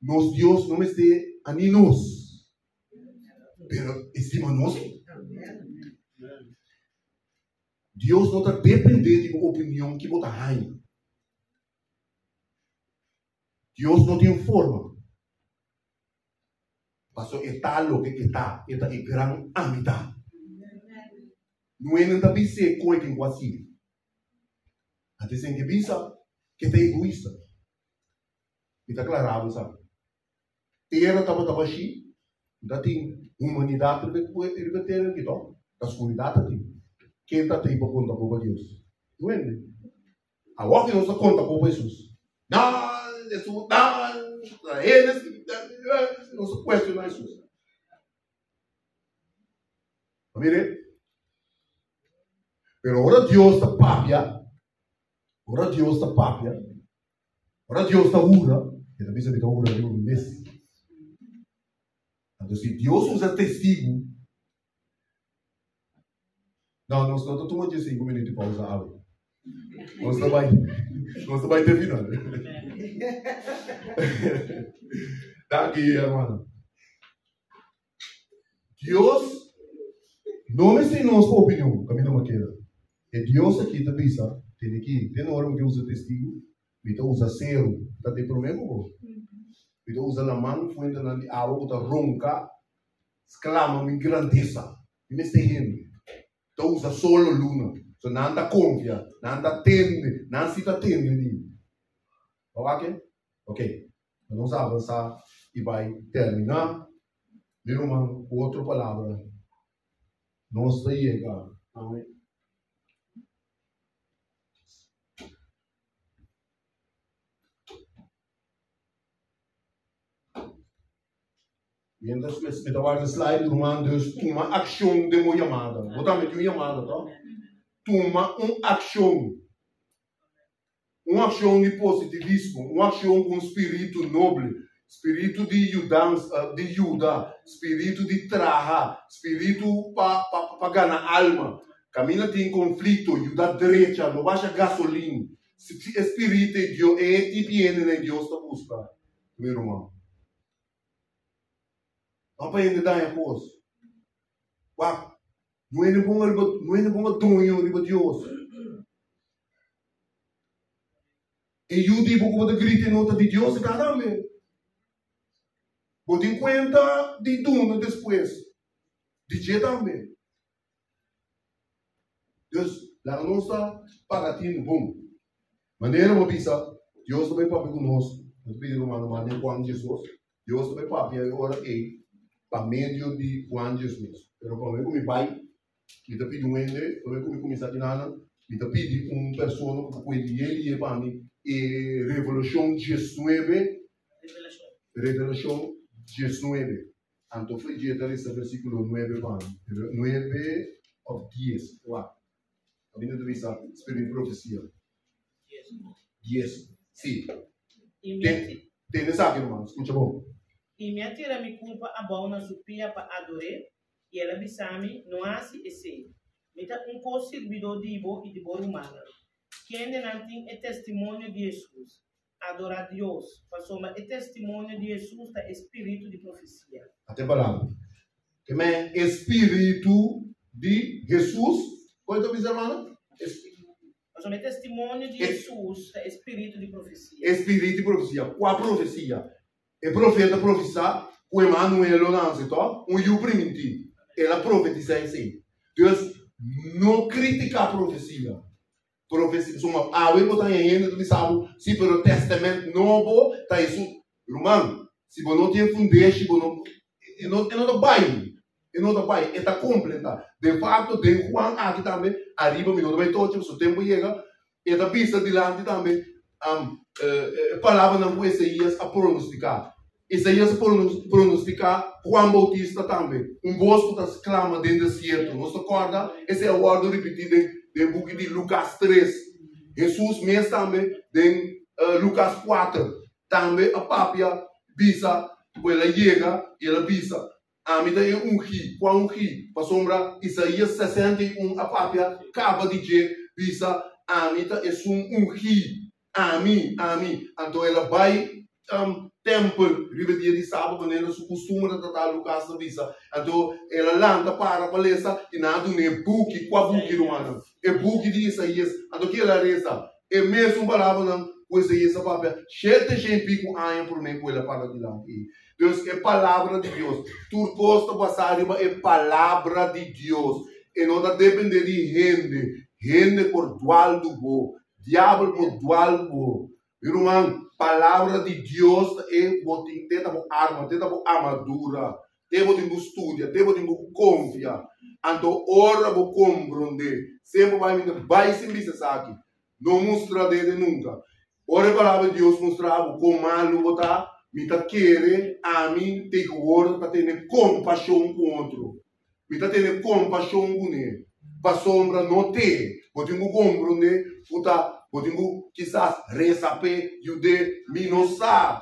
Nos Dios no mester ani nos, pero e stima nos. Dios no ta depende di bo opinion ki bo ta haña. Dios no tin forma. Paso e ta loke e ta, e ta e gran amita. Nuenen ta bis'é kon e tin ku hasié. Antes ten ke bisa ke ta egoista. Mi ta klará bo sa. Tera tabata bashí, ta tin humanidat riba e tera aki to, ta skuridat ta tin. Ken ta tin pa konta bo pa Dios? Nuende. Awor ki nos ta konta bo pa Hesus. No, Hesus, no, hende, nos ta kuestioná Hesus. Mire, pero ora Dios ta papia, ora Dios ta papia, ora Dios ta hura, e ta bisa mi ta hura riba mi mes. Anto si Dios usa testigu, no, nos no ta tuma 15 minuut di pausa awe. Nos ta bai, nos ta bai te final. Danki, hermano. Dios no mester nos opinion, kaminda bo keda. E Dios aki ta bisa, tene ki, den ora mi ta usa testigu, mi ta usa seru, ta te promé ku bo. Mi ta usa laman, fuentenan di awa ku ta ronka, sklama mi grandesa. Mi mester hende. Ta usa sol o luna. So nan ta konfia, nan ta tende, nan si ta tende di mi. Bo wak e? Ok. Nos a avansá i bai terminá. Mi ruman, ku otro palabra, nos ta yega awe. Mientras mi ta warda slide, ruman, dus tuma akshon den bo yamada. Bo tambe tin un yamada, to? Tuma un akshon. Un akshon di positivismo, un akshon ku un spiritu noble, spiritu di yudansa, di yuda, spiritu di traha, spiritu pa pa pa gana alma. Kaminda tin konflikto, yuda drecha, no basha gasolin. Si e spiritu ei Dios, e tipi hendenan ei Dios ta buska, mi ruman. No pa hende daña kos. Wak, no hende ponga riba, no hende ponga doño riba Dios. E yu di bo ku bo ta grita e no ta di Dios, e ta tambe. Bo tin kuenta di duna despues, di dje tambe. Dus, laga nos ta paga tinu bon. Manera bo bisa, Dios ta bai papia ku nos, no ta pidi rumannan mas den Juan Jesus. Dios ta bai papia e ora ei pa medio di Juan Jesus. Pero promé ku mi bai, mi ta pidi un hende, promé ku mi kuminsá kinanan, mi ta pidi un persona ku ta kuenta yei liye pa mi e Revelashon diesnuebe, Revelashon diesnuebe. Anto for dje ta lesa versikulo nuebe pa mi. Nuebe òf dies, wak. Kaminda ta bisa spiritu di profesia. Dies. Sí. Tende esaki, ruman. Skucha bon. I mi a tira mi kurpa abou na su pia pa ador'é, i el a bisa mi, No hasi esei. Mi ta un ko-sirbidó di bo i di bo rumannan, kendenan tin e testimonio di Hesus. Adorá Dios, pasobra e testimonio di Hesus ta e spiritu di profesia. Ata e palabra. Ke men e spiritu di Hesus? Kon e ta bisa, hermano? Pasobra e testimonio di Hesus ta e spiritu di profesia. E spiritu di profesia. Kua profesia? E profeta profesá ku Emanuel lo nanse, tò? Un yu primintí. El a profetisá esei. Dus, no kritiká profesia. Profesia, pasobra awe bo ta haña hende ta bisa bo, si, pero Testament Nobo ta esun. Ruman, si bo no tin e fundeshi, bo no, e no, e no ta bai, e no ta bai, e ta kompleta. De fakto, den Juan aki tambe, ariba mi no ta bai tochi, pasobra tempu yega, e ta bisa dilanti tambe, e palabranan ku Esaías a pronostiká. Isaías a pronostiká Juan Boutista tambe, un bos ku ta sklama den desierto. Nos ta kòrda esei a wòrdu ripití den den buki di Lukas tres. Hesus mes tambe den Lukas kuater tambe a papia bisa ku el a yega i el a bisa, Ami ta e ungí. Kua ungí? Pasobra Isaías 61 a papia kaba di dje bisa, Ami ta esun ungí. Ami, ami. Anto el a bai tempel riba e dia di saba manera su kustumber ta ta Lukas ta bisa. Anto el a lanta para pa lesa i nan a duna e buki. Kua buki, rumannan? E buki di Isaías. Anto ki el a resa? E mesun palabranan ku Isaías a papia 700 i piku aña promé ku el a para dilanti ei. Dus e palabra di Dios. Tur kos ta basá riba e palabra di Dios. E no ta dependé di hende. Hende por dual du bo. Diabel por dual bo. Mi ruman, palabra di Dios ta e bo tin, te ta bo arma, te ta bo armadura, te bo tin ku studia, te bo tin ku konfia. Anto ora bo komprondé, semper bai mi ta bai sin bisa esaki, no mustra dede nunka. Ora e palabra di Dios mustra bo kon malu bo ta, mi ta kere ami tegenwoordig ta tene kompashon ku otro. Mi ta tene kompashon kuné, pasobra no te bo tin ku komprondé ku ta bo tin ku kisas resa p'e yud'é, mi no sa.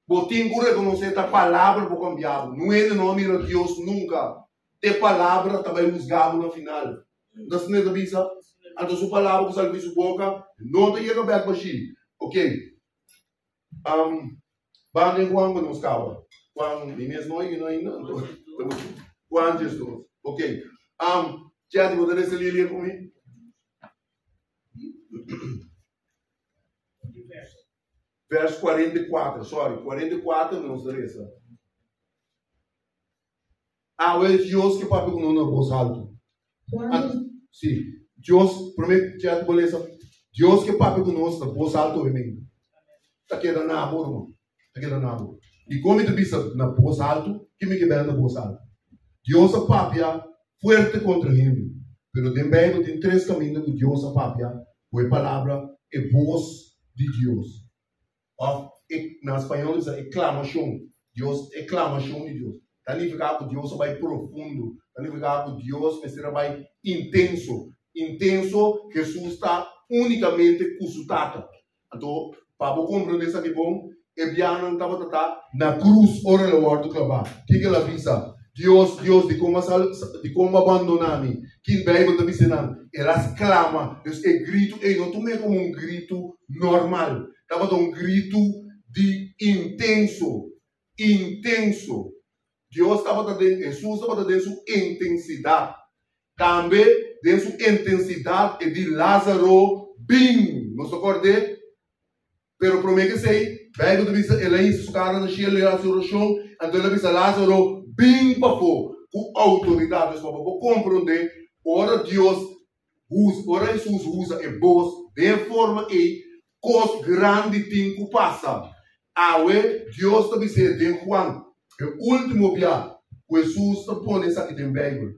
Bo tin ku rekonosé ta palabra por kambia bo. Nun hende no a mira Dios nunka. Te palabra ta bai husga bo na final. No ta asina e ta bisa? Anto su palabra ku sali di su boka no ta yega bèk bashí. Oke. Um, banda en Juan pa nos kaba. Juan, mi mes no oí ainda, anto Juan 12. Ok. Um, Chatty, bo ta lesa Lilia ku mi? Vers 44, sorry, 44 nos ta lesa. Awe Dios ke papia ku nos na bos altu. Sí, Dios, promé Chatty bo lesa, Dios ke papia ku nos na bos altu obviamente. Ta keda na bo, ruman. Ta keda na bo. I kon mi ta bisa na bos altu? Ke mi ke bira na bos altu? Dios a papia fuerte kontra hende. Pero den Beibel tin tres kaminda ku Dios a papia ku e palabra e bos di Dios. Òf e, na spañol ta bisa e klamashon. Dios, e klamashon di Dios. Ta nifiká ku Dios a bai profundo. Ta nifiká ku Dios mester a bai intenso. Intenso, Hesus ta únikamente ku su Tata. Anto, pa bo komprondé esaki bon, e bianan tabata ta na krus ora el a wòrdu klabá. Kiko el a bisa? Dios, Dios, dikon bo a dikon bo a bandoná mi? Kin Beibel ta bisa nan? El a sklama. Dus e gritu ei no tum'é komo un gritu normal. Tabata un gritu di intenso, intenso. Dios tabata den, Hesus tabata den su intensidat. Tambe den su intensidat e di Lázaro, Bin! Nos ta kòrd'é? Pero promé ku esei, Beibel ta bisa el a hisa su kara na shelu i a hasi orashon, anto el a bisa Lázaro, Bin pafó! Ku outoridat. Dus pa bo por komprondé, ora Dios hus, ora Hesus usa e bos den e forma ei, kos grandi tin ku pasa. Awe Dios ta bis'é den Juan, e último bia ku Hesus ta pone esaki den Beibel.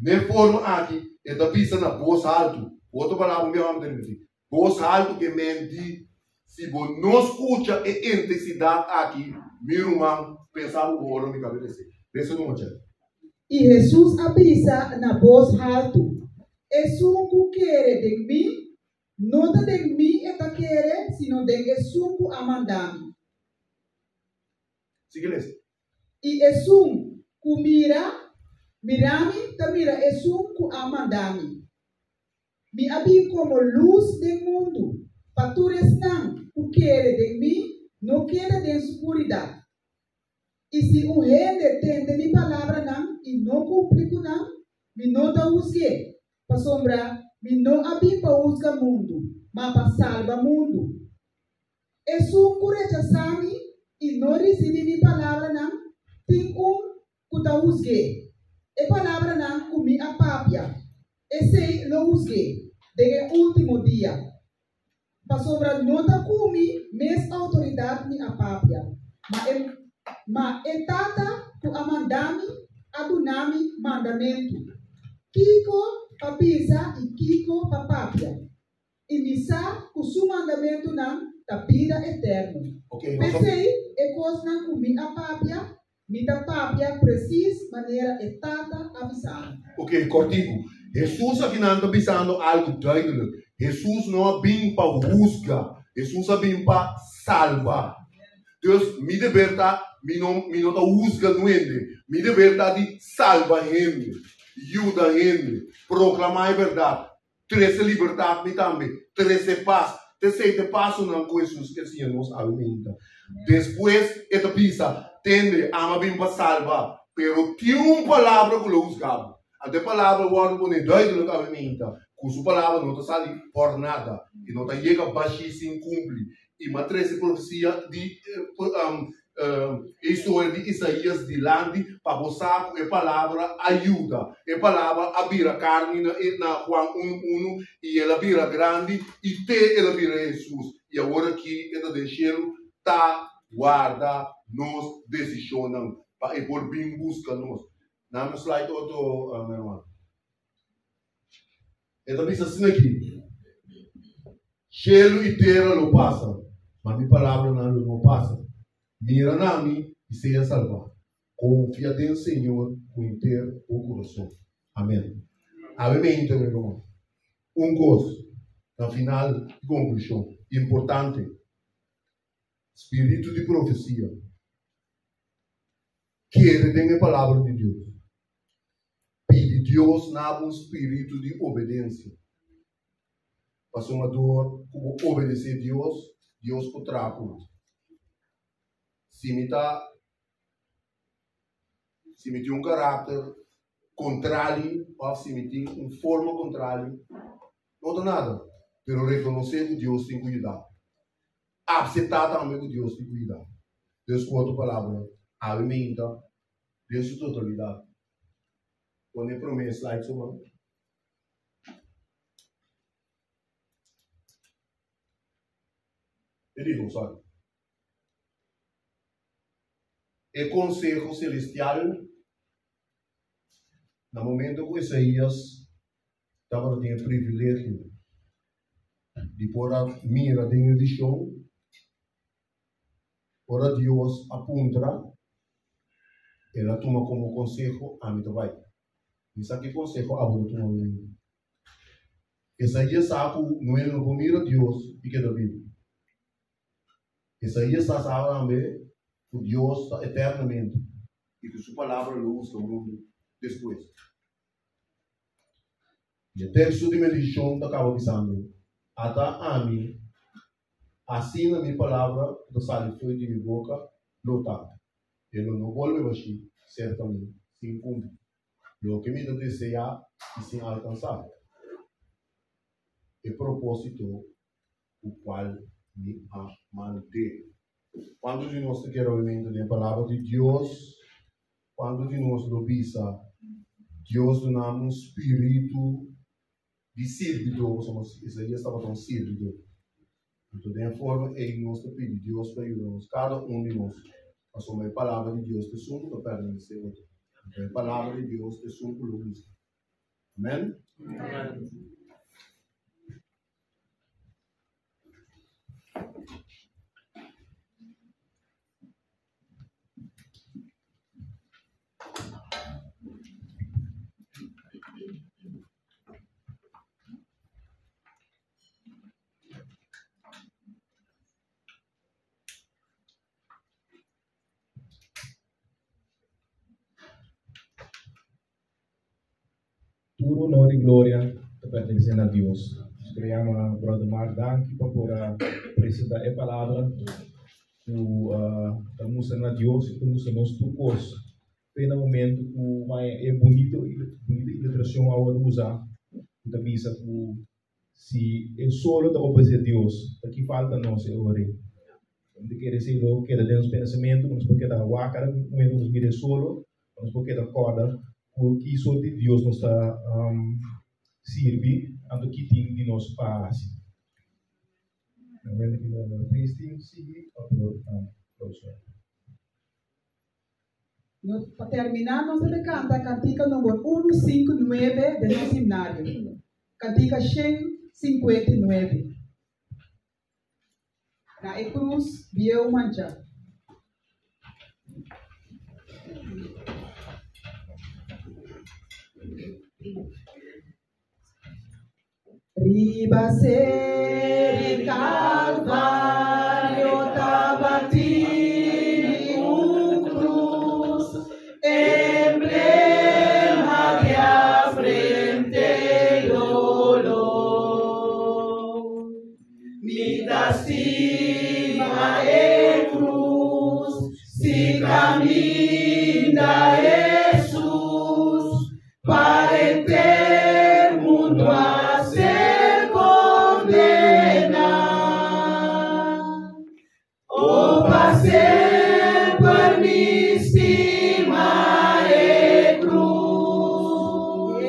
N'e forma aki e ta bisa na bos haltu. Ku otro palabra un bia mi ta ripití, bos haltu ke men di, Si bo no skucha e intesidat aki, mi ruman, pensa bo ora mi kabe resé. Resa numa chèt. I Hesus a bisa na bos haltu, Esun ku kere den mi, no ta den mi e ta kere, sino den esun ku a manda mi. Sigui lesa. I esun ku mira, mira mi, ta mira esun ku a manda mi. Mi a bin komo lus den mundu, pa tur esnan ku kere den mi no keda den skuridat. I si un hende tende mi palabranan i no kumpli ku nan, mi no ta husg'é, pasobra mi no a bin pa husga mundu, ma pa salba mundu. Esun ku rechasá mi i no risibí mi palabranan, tin un ku ta husg'é. E palabranan ku mi a papia, esei lo husg'é den e último dia. Pasobra no ta ku mi mes outoridat mi a papia, ma e ma e Tata ku a manda mi a duna mi mandamentu, kiko pa bisa i kiko pa papia. I mi sa ku su mandamentunan ta bida eterno. P'esei, e kosnan ku mi a papia, mi ta papia presis manera e Tata a bisa mi. Ok, kòrtiku. Hesus akinan ta bisando algu duidelik. Hesus no a bin pa husga, Hesus a bin pa salba. Dus, mi deber ta, mi no, mi no ta husga nuende. Mi deber ta di salba hende, yuda hende, proklamá e bèrdat, Trese libertat mi tambe, trese pas. T'esei ta e pasonan ku Hesus ke siña nos awe mainta. Despues e ta bisa, Tende, ama bin pa salba, pero tin un palabra ku lo husga bo. Anto e palabra wòrdu pone duidelik awe mainta, ku su palabra no ta sali por nada i no ta yega bashí sin kumpli. I m'a trese profesia di E historia di Isaías dilanti pa bo sa ku e palabra a yuda. E palabra a bira karni na na Juan unu unu i el a bira grandi i te el a bira Hesus. I awor aki e ta den shelu ta warda nos desishonnan pa e por bin buska nos. Nan un slide otro mi hermano. E ta bisa asina aki, Shelu i tera lo pasa, ma mi palabranan lo no pasa. Mira na mi i sea salbá. Konfia den Señor ku henter bo kurason. Amen. Awe mente, mi ruman, un kos na final di konklushon importante, spiritu di profesia. Kere den e Palabra di Dios. Pidi Dios na bo un spiritu di obedensia. Pasobra dor ku bo obedesé Dios, Dios por traha ku bo. Si mi ta, si mi tin un karakter kontrali òf si mi tin un forma kontrali, no ta nada, pero rekonosé ku Dios tin ku yuda bo. Apseptá tambe ku Dios tin ku yuda bo. Dus ku otro palabra, awe meinta den su totalidat. Pone e promé slide so man. E dijo, sorry. E konseho selestial na momento ku Isaías tabata tin e privilegio di por a mira den e vishon, Ora Dios a puntra, el a tuma komo konseho, Ami ta bai. Mi sa ki konseho abo ta tuma hoy ainda. Isaías sa ku Noe no por mira Dios i keda bibu. Isaías sa sa tambe ku Dios ta eternamente i ku su palabra lo husga mundu despues. I e teksto di medishon ta kaba bisando, Ata ami, asina mi palabra ku ta sali fo'i di mi boka lo ta, e lo no bolbe bashí serka mi sin kumpli loke mi ta deseá i sin alkansá e propósito ku kual mi a mand'é. Kuantu di nos ta kere obimentu den e Palabra di Dios? Kuantu di nos lo bisa, Dios duna mi un spiritu di sirbidó, pasobra Isaías tabata un sirbidó. Anto den e forma ei nos ta pidi Dios pa yuda nos, kada un di nos, pasobra e Palabra di Dios ta esun ku ta pertenesé otro. Anto e Palabra di Dios ta esun ku lo husga. Amen? Amen. Tur honor i gloria ta pertenesé na Dios. Nos quiere yama Brother Mark danki pa por a presenta e palabra ku ta mustra na Dios i ta mustra nos tur kos. Te na momento ku e bunito bunita ilustrashon a wòrdu usá ku ta bisa ku si e solo ta obedesé Dios, ta ki falta nos e ora ei? Mi ta kere esei lo keda den nos pensamentu ku nos por keda wak kada momento ku nos mira e solo, pa nos por keda kòrda ku ki sort di Dios nos ta sirbi anto ki tin di nos pa hasi. Na momento ki nos praise team sigui pa por close. Pa terminá nos ta kanta kantika number 159 den nos himnario. Kantika 159. Na e krus bieu manchá. Riba seri Calvario tabatin un cruz, emblema di afrente i dolor. Mi ta stima e cruz, si caminda Jesus, Pa henter mundu a ser kondená. O pa semper mi stima e krus,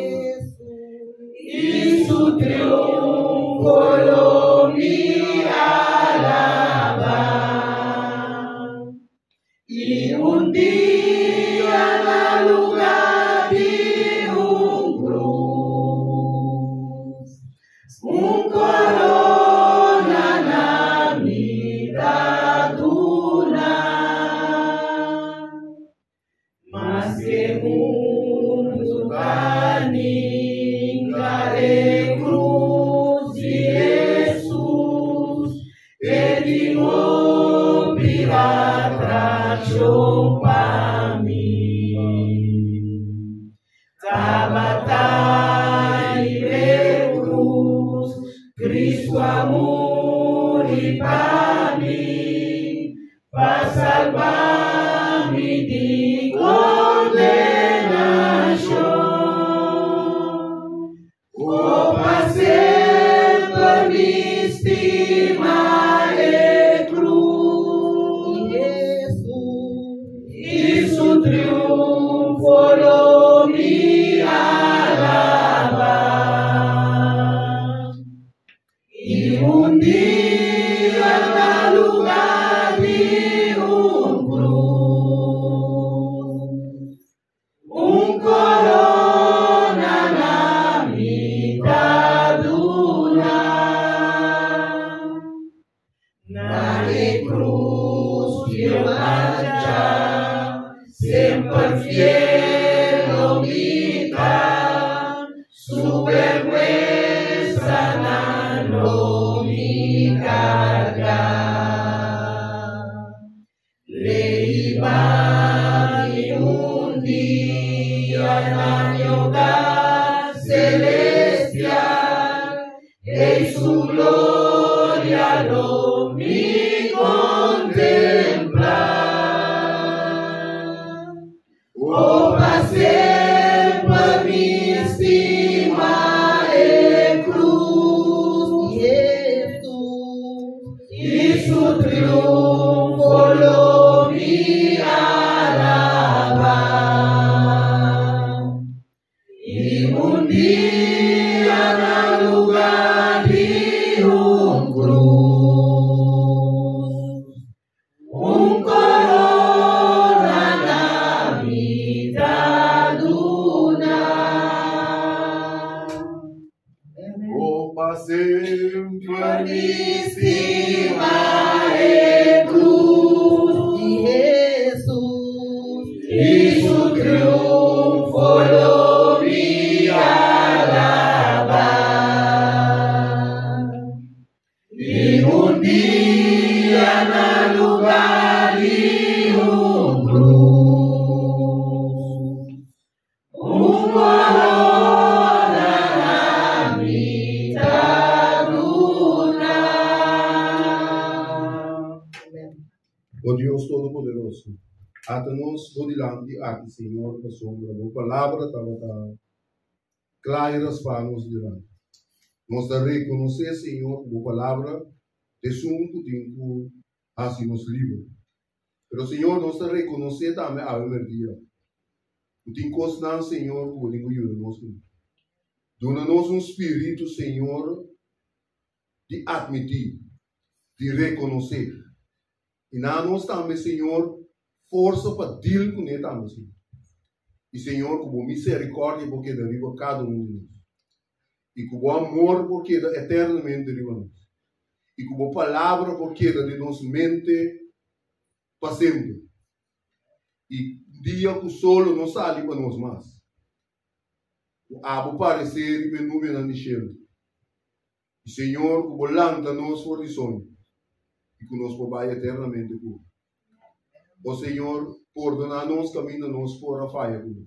i su triunfo lo mi alabá. I un dia na lugá di un krus, un korona na mi ta duna. Maske mundu ta ninga e krus di Hesus, E tin hopi atraccion pa mi. Tabata riba e cruz, Cristo a muri pa mi, pa salba mi di condenacion. O pa semper mi stima e cruz, i su triunfo lo mi alabá. I un dia na lugá di un cruz, Un corona na mi ta duna. Na e cruz fiel mancha, semper fiel lo mi ta, su berguensa Hiba mi un dia na mi hogar celestial, ei su gloria lo mi contempla. O pa semper mi stima e cruz di Jesus, i su triunfo lo mi alabá. I un dia na lugá di un cruz, Un corona na mi ta duna. O pa semper mi stima e cruz di Jesus. I su triunfo lo mi alabá. I un dia na lugá di un krus, un korona na mi ta duna. O Dios Todopoderoso, ata nos bo dilanti aki, Señor, pasobra bo palabra tabata Kla i raspá nos dilanti. Nos ta rekonosé, Señor, ku bo Palabra ta esun ku tin ku hasi nos liber. Pero, Señor, nos ta rekonosé tambe awe merdia ku tin kosnan, Señor, ku bo tin ku yuda nos kuné. Duna nos un spiritu, Señor, di atmití, di rekonosé. I na nos tambe, Señor, forsa pa deal kuné tambe, Señor. I Señor, ku bo miserikòrdia por keda riba kada un di nos. I ku bo amor por keda eternamente riba nos. I ku bo palabra por keda den nos mente pa semper. I dia ku solo no sali pa nos mas, ku abo paresé riba e nubenan di shelu. I Señor, ku bo lanta nos for di soño i ku nos por bai eternamente ku bo. O Señor, pordoná nos kaminda nos por a faya ku bo.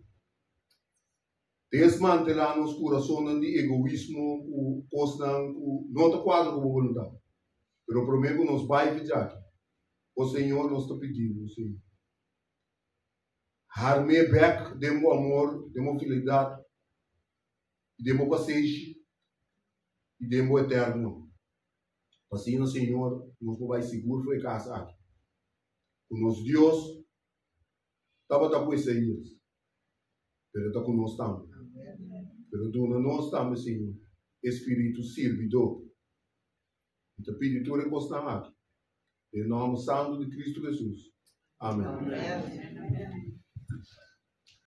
Desmantelá nos kurasonnan di egoismo ku kosnan ku no ta kuadra ku bo boluntat. Pero promé ku nos bai fi djaki, o Señor, nos ta pidi bo, Señor, harm'é bèk den bo amor, den bo fidelidat, i den bo pasenshi i den bo eterno. Asina, Señor, nos por bai sigur for e kas aki, ku nos Dios tabata ku Isaías, pero ta ku nos tambe. Pero duna nos tambe, Señor, e spiritu sirbidó. Mi ta pidi tur e kosnan aki den nòmber santu di Kristu Hesus. Amen.